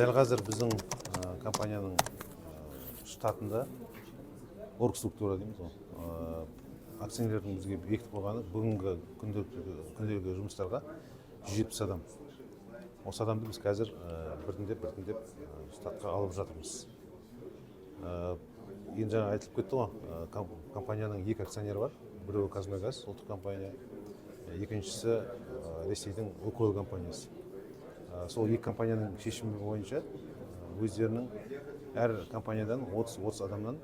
Дәл қазір біздің компанияның штатында, оргструктура дейміз ғой, акционерлердің бізге бекітіп қойғаны бүгінгі күнделікті, күнделігі жұмыстарға 170 адам. Осы адамды біз қазір біртіндеп, біртіндеп штатқа алып жатырмыз. Енді жаңа айтылып кетті ғой, компанияның екі акционері бар: біреуі «ҚазМұнайГаз» ұлттық компания, екіншісі Ресейдің «Лукойл» компаниясы. Сол екі компанияның шешімі бойынша өздерінің әр компаниядан 30-30 адамнан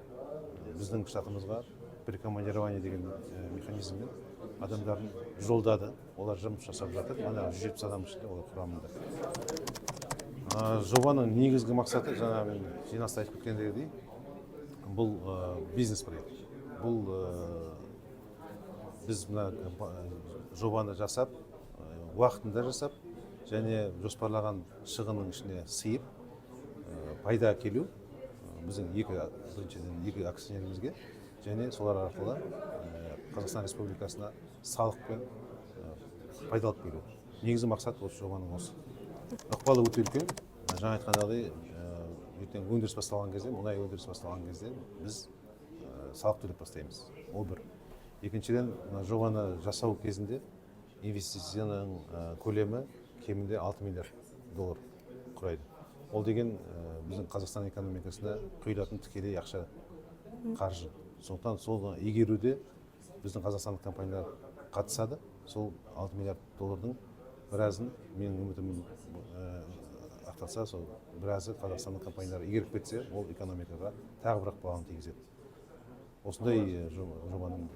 біздің штатымызға прикомандирование деген механизммен адамдарын жолдады. Олар жұмыс жасап жатыр. Мына 170 адам ішінде олар құрамында. Жобаның негізгі мақсаты, жаңа мен жиналыста айтып кеткендегідей, бұл бизнес проект. Бұл біз мына жобаны жасап, уақытында жасап және жоспарлаған шығынның ішіне сыйып, пайда әкелу біздің екі, біріншіден, екі акционерімізге және солар арқылы Қазақстан Республикасына салықпен пайда алып келу. Негізгі мақсат осы жобаның осы. Ықпалы өте үлкен. Жаңа айтқандағыдай, ертең өндіріс басталған кезде, мұнай өндірісі басталған кезде біз салық төлеп бастаймыз. Ол бір. Екіншіден, мына жобаны жасау кезінде инвестицияның көлемі кемінде 6 миллиард доллар құрайды. Ол деген біздің Қазақстан экономикасына құйылатын тікелей ақша, қаржы. Сондықтан соны игеруде біздің қазақстандық компаниялар қатысады. Сол 6 миллиард доллардың біразын, менің үмітім ақталса, сол біразы қазақстандық компаниялар игеріп кетсе, ол экономикаға тағы бір ықпалын тигізеді. Осындай жобаның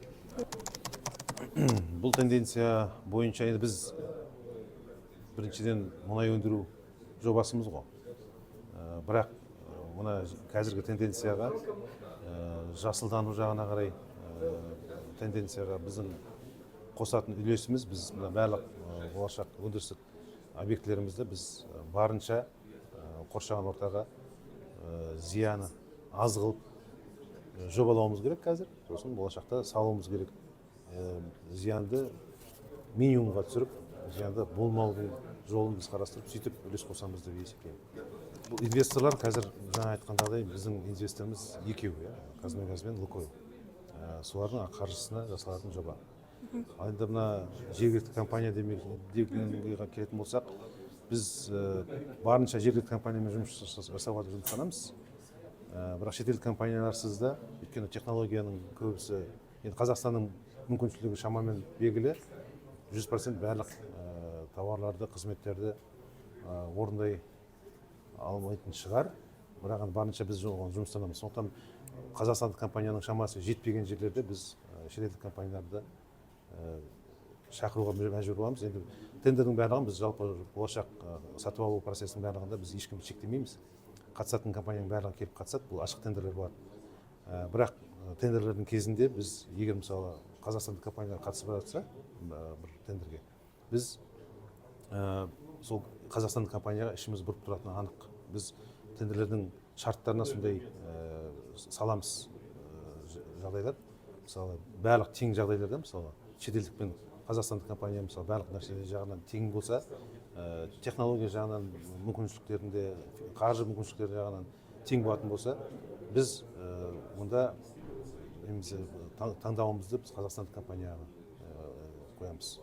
бұл тенденция бойынша енді біз біріншіден мұнай өндіру жобасымыз ғой. Бірақ мына қазіргі тенденцияға, жасылдану жағына қарай тенденцияға біздің қосатын үлесіміз, біз мына барлық болашақ өндірістік объектілерімізді біз барынша қоршаған ортаға зияны аз қылып жобалауымыз керек қазір, сосын болашақта салуымыз керек. Зиянды минимумға түсіріп, зиянды болмаудың жолын біз қарастырып, сөйтіп үлес қосамыз деп есептеймін. Бұл инвесторлар қазір, жаңа айтқандағыдай, біздің инвесторымыз екеу, иә, «ҚазМұнайГаз» бен «Лукойл». Солардың қаржысына жасалатын жоба. Ал енді мына жергілікті компания дегенге келетін болсақ, біз барынша жергілікті компаниямен жұмыс жасауға жұмыстанамыз. Бірақ шетелдік компанияларсыз да, өйткені технологияның көбісі, енді Қазақстанның мүмкіншілігі шамамен белгілі, 100% барлық тауарларды, қызметтерді орындай алмайтын шығар, бірақ енді барынша біз оған жұмыстанамыз. Сондықтан қазақстандық компанияның шамасы жетпеген жерлерде біз шетелдік компанияларды шақыруға мәжбүр боламыз. Енді тендердің барлығын біз, жалпы болашақ сатып алу процесінің барлығында біз ешкімді шектемейміз. Қатысатын компанияның барлығы келіп қатысады, бұл ашық тендерлер болады. Бірақ тендерлердің кезінде біз, егер, мысалы, қазақстандық компаниялар қатысып жатса бір тендерге, біз сол қазақстандық компанияға ішіміз бұрып тұратыны анық. Біз тендерлердің шарттарына сондай саламыз жағдайлар. Мысалы, барлық тең жағдайларда, мысалы, шетелдік пен қазақстандық компания, мысалы, барлық нәрсе жағынан тең болса, технология жағынан, мүмкіншіліктерінде, қаржы мүмкіншіліктері жағынан тең болатын болса, біз онда немесе таңдауымызды біз қазақстандық компанияға қоямыз.